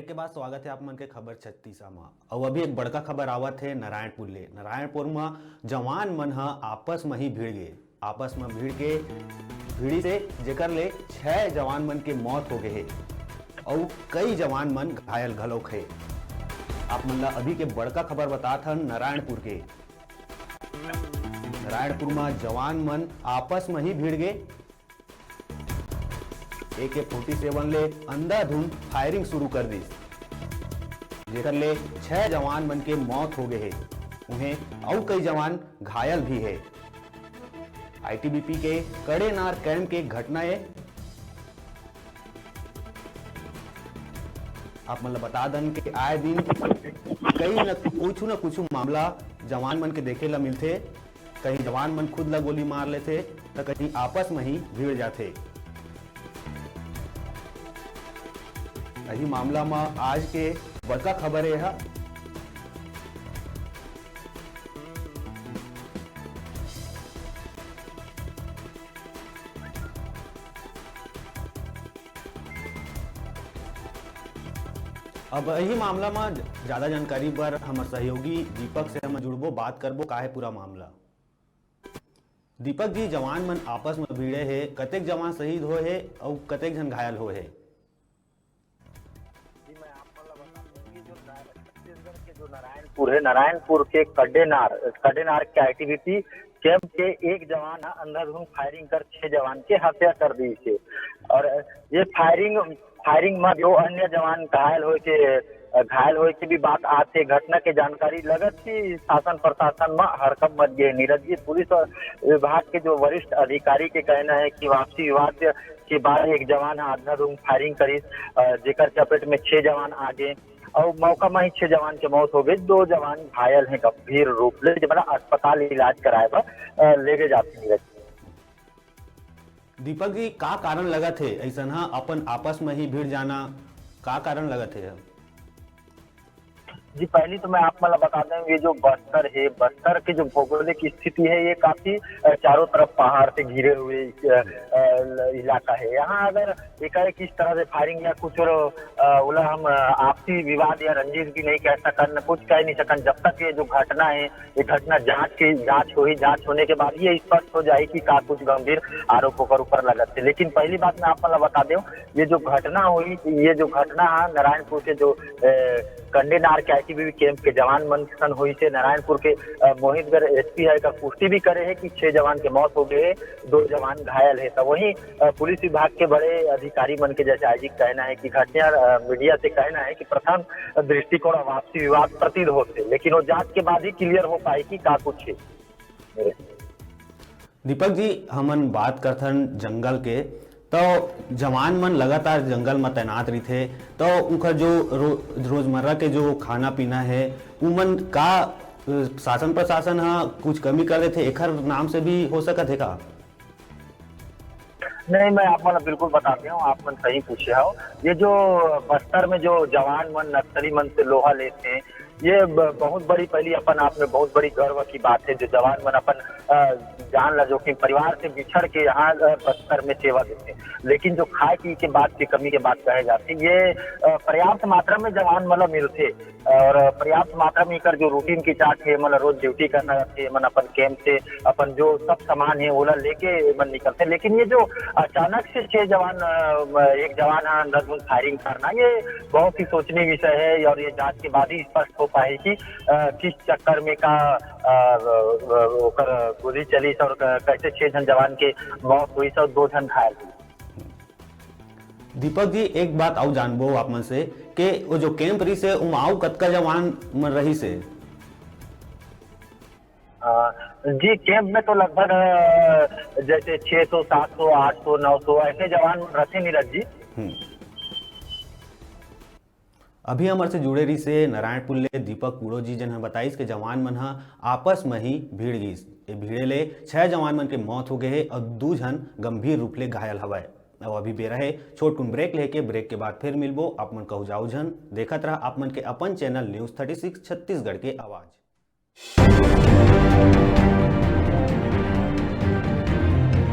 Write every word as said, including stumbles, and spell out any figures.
के बाद स्वागत हे आप मन के खबर छत्तीस मा। अउ अभी एक बड़का खबर आवत हे नारायणपुर ले। नारायणपुर म जवान मन ह आपस म ही भिड़ गे। आपस म भिड़ के, भिड़ी से, जेकर ले छह जवान मन के मौत हो गे हे, अउ कई जवान मन घायल घलोक हे। आप मन ला अभी के बड़का खबर बतात हन नारायणपुर के। नारायणपुर म जवान मन आपस म ही भिड़ गे। ए के फोर्टी सेवन ले अंधाधुंध फायरिंग शुरू कर दिस, जेकर ले छह जवान मन के मौत हो गे हे। उहें अउ कई जवान घायल भी हे। आईटीबीपी के कड़ेनार कैंप के घटना ए। आप मन ल बता दन के आए दिन कई न कुछ न कुछ मामला जवान मन के देखे ल मिलथे। कहीं जवान मन खुद ल गोली मार लेथे, त कहीं आपस म ही भिड़ जाथे। यही मामला म आज के बड़का खबर ए ह। अब यही मामला म ज-, ज्यादा जानकारी बर हमर सहयोगी दीपक से हम जुड़बो, बात करबो, का हे पूरा मामला। दीपक जी, जवान मन आपस म भिड़े हे, कतेक जवान शहीद होए हे अउ कतेक झन घायल होए हे? जी, मैं आप मन ल बता दूं कि जो ना-, छत्तीसगढ़ के जो नारायणपुर हे, नारायणपुर के कड्डेनार, कड्डेनार के आईटीबीपी कैंप के एक जवान ह अंधाधुंध फायरिंग कर छह जवान के हत्या कर दिस हे। और ये फायरिंग, फायरिंग म जो अन्य जवान घायल होए के, घायल होए के भी बात आथे। घटना के जानकारी लगत ही शासन प्रशासन म हड़कंप मच गे। नीरज जी, पुलिस विभाग के जो वरिष्ठ अधिकारी के कहना हे कि आपसी विवाद के बाद एक जवान ह अंधाधुंध फायरिंग करिस, अ, जेकर चपेट में छह जवान आ गे। अउ मौका म ही छह जवान के मौत हो गे, दो जवान घायल हे गंभीर रूप ले, जेमन ला अस्पताल इलाज कराए बर, अ, लेगे जात हे। दीपक जी, का कारण लगत हे अइसन ह, अपन आपस म ही भिड़ जाना, का कारण लगत हे? जी, पहली तो मैं आप मन ला बता दें, ये जो बस्तर हे, बस्तर के जो भौगोलिक स्थिति हे, ये काफी, अ, चारों तरफ पहाड़ से घिरे हुए, अ, अ, ल-, इलाका हे। यहाँ अगर एकाएक इस तरह से फायरिंग या कुछ और, अ, ओला हम, अ, आपसी विवाद या रंजिश भी नहीं कह सकन, कुछ कह नहीं सकन, जब तक ये जो घटना हे, ये घटना जांच की, जांच होही, जांच होने के बाद ये स्पष्ट हो जाही कि का कुछ गंभीर आरोप ओकर ऊपर लगत हे। लेकिन पहली बात मैं आप मन ला बता दें, ये जो घटना होइस, ये जो घटना हे नारायणपुर के जो, अ, कड्डेनार के आईटीबीपी कैंप के जवान मन के संग होइस हे। नारायणपुर के, अ, मोहितगढ़ एसपी ह एकर पुष्टि भी करे हे कि छह जवान के मौत हो गे हे, दो जवान घायल हे। त वहीं, अ, पुलिस विभाग के बड़े अधिकारी मन के जैसे आईजी के कहना हे कि घटना, अ, मीडिया से कहना हे कि प्रथम दृष्टिकोण अब आपसी विवाद प्रतीत होथे, लेकिन वो जांच के बाद ही क्लियर हो पाही कि का कुछ हे। दीपक जी, हमन बात करथन जंगल के, तो जवान मन लगातार जंगल म तैनात रहिथे, तो उनकर जो रो-, रोजमर्रा के जो खाना पीना हे, उमन का, अ, शासन प्रशासन ह कुछ कमी कर देथे, एखर नाम से भी हो सकत हे का? नहीं, मैं आप मन ला बिल्कुल बता दें, आप मन सही पूछे हव। ये जो बस्तर में जो जवान मन नक्सली मन से लोहा लेथे, ये ब-, बहुत बड़ी, पहली अपन आप में बहुत बड़ी गर्व की बात हे, जो जवान मन अपन, अ, जान ला जोखिम, परिवार से बिछड़ के यहाँ, अ, बस्तर में सेवा देथे। लेकिन जो खाए पी के बात की कमी के बात कहे जाथे, ये, अ, पर्याप्त मात्रा में जवान मन ला मिलथे और पर्याप्त मात्रा में एकर जो रूटीन के चार्ट हे, मतलब रोज ड्यूटी करना रहथे, मन अपन कैंप से अपन जो सब सामान हे, ओला लेके मन निकलथे। लेकिन ये जो अचानक से छह जवान, अ, म-, एक जवान ह अंधाधुंध फायरिंग करना, ये बहुत ही सोचनीय विषय हे और ये जांच के बाद ही स्पष्ट हो पाही कि, अ, किस चक्कर में का, अ, अ, ओकर गोली चलिस और क-, कैसे छह झन जवान के मौत होइस और दो झन घायल होइस। दीपक जी, एक बात अउ जानबो आप मन से के वो जो कैंप रहिस हे, उमा अउ कतका जवान मन रहिस हे? अ, जी, कैंप में तो लगभग, अ, जैसे छह सौ, सात सौ, आठ सौ, नौ सौ ऐसे जवान रहिथे, नीरज जी। हम्म। अभी हमर से जुड़े रहिस हे नारायणपुर ले दीपक कुड़ो जी, जेन ह बताइस के जवान मन ह आपस म ही भिड़ गिस। ए भिड़े ले छह जवान मन के मौत हो गे हे अउ दू झन गंभीर रूप ले घायल हवय। अउ अभी बेरा हे छोटकुन ब्रेक लेके, ब्रेक के बाद फिर मिलबो। आप मन कहू जाऊ झन, देखत रहा आप मन के अपन channel news thirty six Chhattisgarh के आवाज।